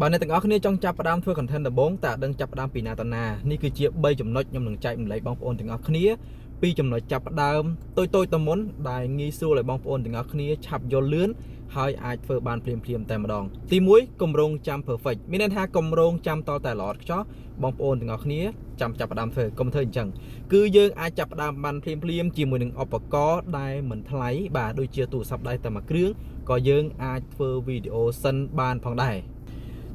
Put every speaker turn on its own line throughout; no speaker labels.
បើអ្នកទាំងអស់គ្នាចង់ចាប់ផ្ដើមធ្វើ content ដំបូងតើដឹងចាប់ផ្ដើមពីណាទៅណានេះគឺជា3ចំណុចខ្ញុំនឹងចែករំលែកបងប្អូនទាំងអស់គ្នាពីចំណុចចាប់ផ្ដើមតូចតូចទៅមុនដែលងាយស្រួលឲ្យបងប្អូនទាំងអស់គ្នាឆាប់យល់លឿនហើយអាចធ្វើបានភ្លាមៗតែម្ដងទី1គម្រោងចាំ perfect មានន័យថាគម្រោងចាំតតែល្អឥតខ្ចោះបងប្អូនទាំងអស់គ្នាចាំចាប់ផ្ដើមធ្វើកុំធ្វើអញ្ចឹងគឺយើងអាចចាប់ផ្ដើមបានភ្លាមៗជាមួយនឹងឧបករណ៍ដែលមិនថ្លៃបាទដូចជាទូរស័ព្ទដៃតែមួយគ្រឿងក៏យើងអាចធ្វើវីដេអូសិនបានផងដែរ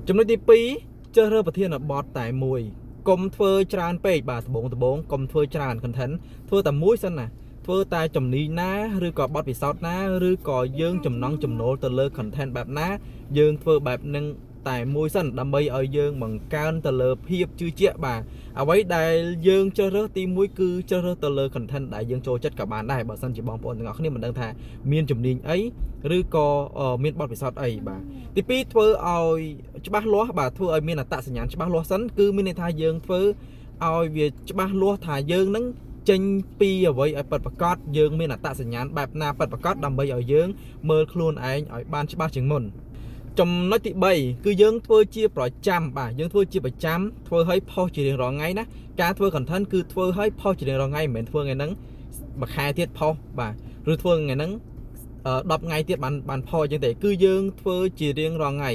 ចំណុចទី2ជ្រើសរើសប្រធានបទតែមួយកុំធ្វើច្រើនពេកបាទដបងដបងកុំធ្វើច្រើន content ធ្វើតែមួយសិនណាធ្វើតែជំនាញណាឬក៏បទពិសោធន៍ណាឬក៏យើងចំណង់ចំណូលទៅលើ content បែបណាយើងធ្វើបែបនឹងតែមួយសិនដើម្បីឲ្យយើងបង្កើនទៅលើភាពជឿជាក់បាទអ្វីដែលយើងជ្រើសរើសទី1គឺជ្រើសរើសទៅលើ content ដែលយើងចូលចិត្តក៏បានដែរបើសិនជាបងប្អូនទាំងអស់គ្នាមិនដឹងថាមានជំនាញអីឬក៏មានបទពិសោធន៍អីបាទទី2ធ្វើឲ្យច្បាស់លាស់បាទធ្វើឲ្យមានអត្តសញ្ញាណច្បាស់លាស់សិនគឺមានន័យថាយើងធ្វើឲ្យវាច្បាស់លាស់ថាយើងនឹងចេញពីអ្វីឲ្យពិតប្រាកដយើងមានអត្តសញ្ញាណបែបណាពិតប្រាកដដើម្បីឲ្យយើងមើលខ្លួនឯងឲ្យបានច្បាស់ជាងមុនចំណុចទី3គឺយើងធ្វើជាប្រចាំបាទយើងធ្វើជាប្រចាំធ្វើឲ្យផុសជារៀងរាល់ថ្ងៃណាការធ្វើ content គឺធ្វើឲ្យផុសជារៀងរាល់ថ្ងៃមិនមែនធ្វើថ្ងៃហ្នឹងមួយខែទៀតផុសបាទឬធ្វើថ្ងៃហ្នឹង10ថ្ងៃទៀតបានបានផុសអញ្ចឹងទេគឺយើងធ្វើជារៀងរាល់ថ្ងៃ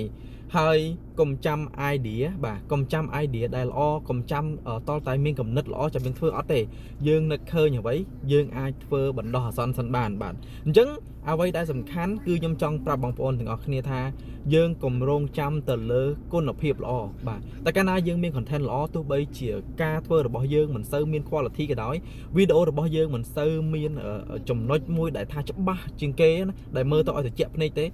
ហើយកុំចាំ idea បាទកុំចាំ idea ដែលល្អកុំចាំតលតែមានកំណត់ល្អចាំយើងធ្វើអត់ទេយើងនឹកឃើញអ្វីយើងអាចធ្វើបណ្ដោះអាសន្នសិនបានបាទអញ្ចឹងអ្វីដែលសំខាន់គឺខ្ញុំចង់ប្រាប់បងប្អូនទាំងអស់គ្នាថាយើងកុំរងចាំទៅលើគុណភាពល្អបាទតែកាលណាយើងមាន content ល្អទោះបីជាការធ្វើរបស់យើងមិនសូវមាន quality ក៏ដោយវីដេអូរបស់យើងមិនសូវមានចំណុចមួយដែលថាច្បាស់ជាងគេណាដែលមើលទៅឲ្យត្រជាក់ភ្នែកទេ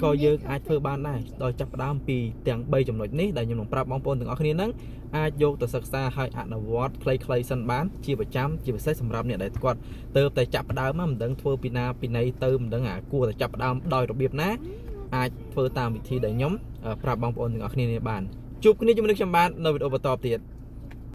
ក៏យើងអាចធ្វើបានដែរដោយចាប់ផ្ដើមពីទាំង3ចំណុចនេះដែលខ្ញុំនឹងប្រាប់បងប្អូនទាំងអស់គ្នាហ្នឹងអាចយកទៅសិក្សាហើយអនុវត្តខ្លីៗសិនបានជាប្រចាំជាពិសេសសម្រាប់អ្នកដែលគាត់ទៅតែចាប់ផ្ដើមមិនដឹងធ្វើពីណាពីណីទៅមិនដឹងអាគួរតែចាប់ផ្ដើមដោយរបៀបណាអាចធ្វើតាមវិធីដែលខ្ញុំប្រាប់បងប្អូនទាំងអស់គ្នានេះបានជួបគ្នាជាមួយនឹងខ្ញុំបាទនៅវីដេអូបន្តទៀត។